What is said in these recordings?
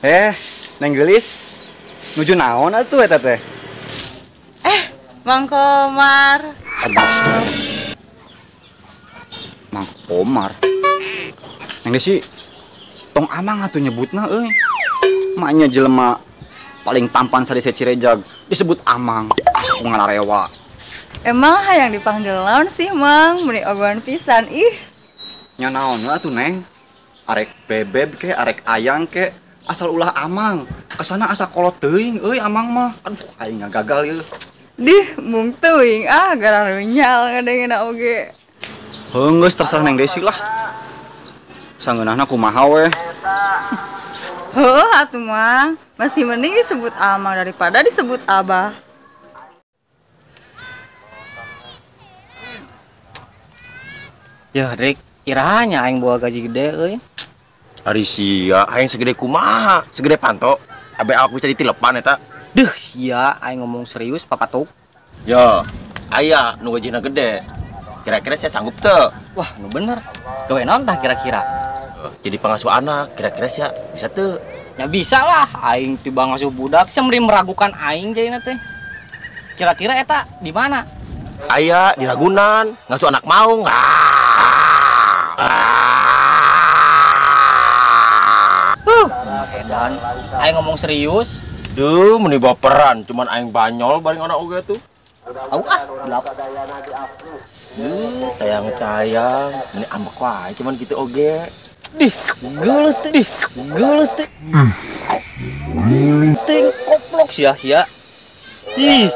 Neng Geulis, nuju naon atuh eta teh? Mang Komar. Aduh. Mang Komar. Neng Desi, tong amang atuh nyebutna euy. Maknya jelema paling tampan sadesa Cirejag disebut amang, asa ku ngalarewa. Emang hayang dipanggil naon sih, Mang? Meni ogohan pisan ih. Nya naon atuh, Neng? Arek bebeb ke, arek ayang ke, asal ulah amang. Kesana asa kolot teuing euy amang mah. Aduh, aing gagal ieu. Dih, mung teuing ah gara runyal ngadengena oge. Heuh, geus terserah Neng Desi lah. Sangeunahna kumaha we. Heuh atuh Mang, masih mending disebut amang daripada disebut abah. Ya, Rik, irahanya aing bawa gaji gede euy. Ari sia, aing segede kumaha? Segede panto. Abe aku bisa ditilepan eta. Duh, sia, aing ngomong serius papatuk. Yo, aya nu gajina gede. Kira-kira saya sanggup teu? Wah, nu bener. Gawe naon tah kira-kira? Jadi pengasuh anak, kira-kira sia bisa teu? Ya bisa lah, aing tiba ngasuh budak, sia meni meragukan aing jadina teh. Kira-kira eta di mana? Aya di Ragunan, ngasuh anak maung. Edan, aing ngomong serius. Duh, meni baperan, cuman aing banyol bareng anak oge tuh. Au ah, gelap. Duh, tayang-tayang, meni ambek wae cuman gitu oge. Dih, geuleuh teh, dih, geuleuh teh. Ting koplok sia sia. Ih.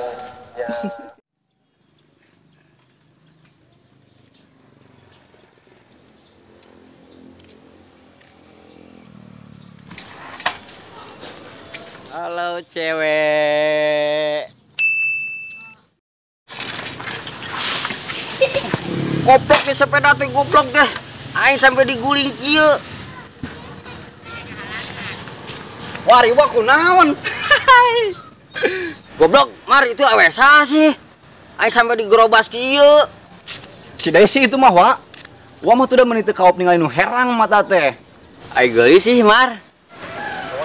Halo cewek. Goblok nih sepeda teh goblok deh. Aing sampai diguling kieu. Wari wa kunaon? Goblok, Mar itu awe saha sih? Aing sampai digerobas kieu. Si Desi itu mah wa. Wa mah tuh udah meni teu kaop ningali nu herang mata teh. Aing geulis sih, Mar.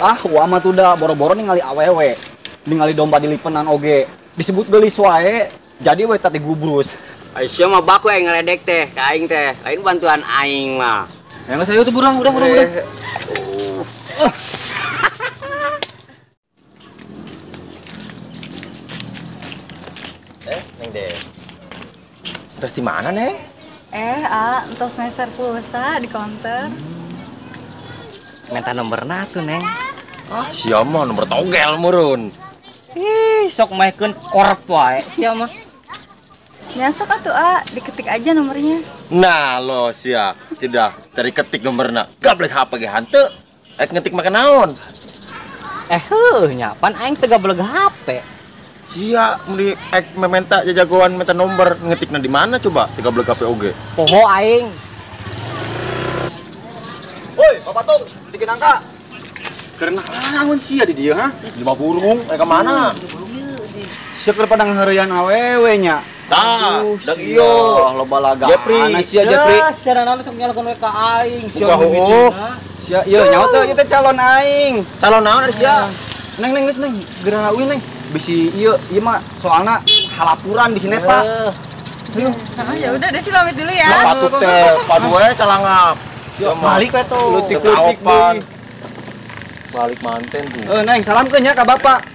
Ah, wa mah tuh udah boro-boro ningali awewe. Ningali domba dilipenan oge. Disebut geulis wae, jadi we tadi gubrus. Ai sia mah baku aing ngeledek teh ka aing teh. Lain bantuan aing mah. Ya geus ayo tuh burang, udah. Neng Des. Terus di mana, Neng? Entos meser pulsa di konter. Minta nomorna tuh, Neng. Ah, sia mah nomor togel murun. Ih, sok maehkeun korp wae sia mah. Nyasok atuh, A, diketik aja nomornya. Nah, lo sia, tidak cari ketik nomorna. Gablek HP ge hanteu. Ek ngetik make naon? Heuh, nyapan aing teu gablek HP. Sia, meni ek mementa jajagoan minta nomor, ngetikna di mana coba? Teu gablek HP oge. Poho aing. Woi, Bapak Tung, sedikit nangka. Keur naon sia di dieu, ha? Lima burung, rek ka mana? Sia keur pada ngaheureuyan awewe nya. Tah, dag iyo, loba laga. Jepri, sia Jepri. Sia naon sok nyalakeun we ka aing. Sia heuh. Sia ieu nyaho teu ieu teh calon aing. Calon naon ari sia? Neng neng geus neng, geura uih neng. Bisi ieu ieu mah soalna halapuran di sini Pak. Ayo. Ya udah Desi pamit dulu ya. Patut teh, padu we calangap. Balik we tuh. Leutik-leutik deui. Balik manten tuh. Neng, salamkeun nya ka bapak.